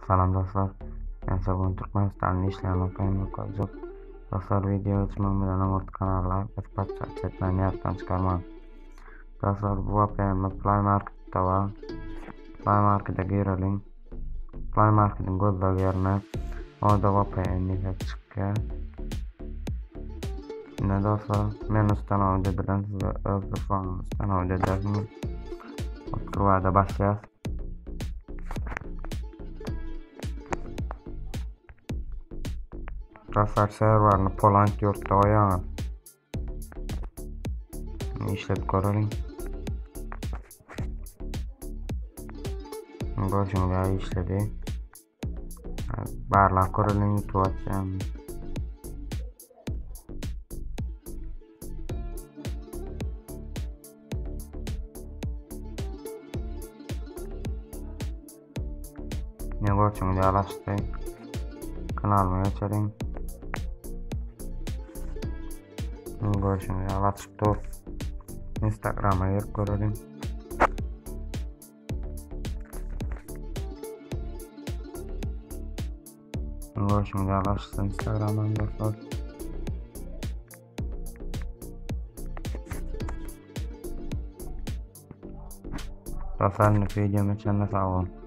Salam dostlar. Men size bugün Türkmenistanda işleýän VPN görkezjek. Dostlar video geçmegimizden öňürti kanala like basyp podpisat etmäni ýatdan çykarmaň. Dostlar bu VPN Play Marketde bar. Play Markete gireliň. Play Marketiň gözleg ýerine orada VPN diýsek çykýar. Ine dostlar men ustanowid edilen size öz telefonyňyzy ustanowid edersiňiz. Otkrywaýda basýas. Dostlar serwerini Poland ýurtda goýaňyz. Işledip göreliň. Görşüňiz ýaly işledi. Barlap göreliň YouTube açýan. Ne görşüňiz ýaly açdy. Kanalyma geçeliň. Görşüňiz ýaly açyp dur. Instagrama girip göreliň. Görşüňiz ýaly açdy Instagramdan dostlar. Dostlar, videomy çenli sag bolun.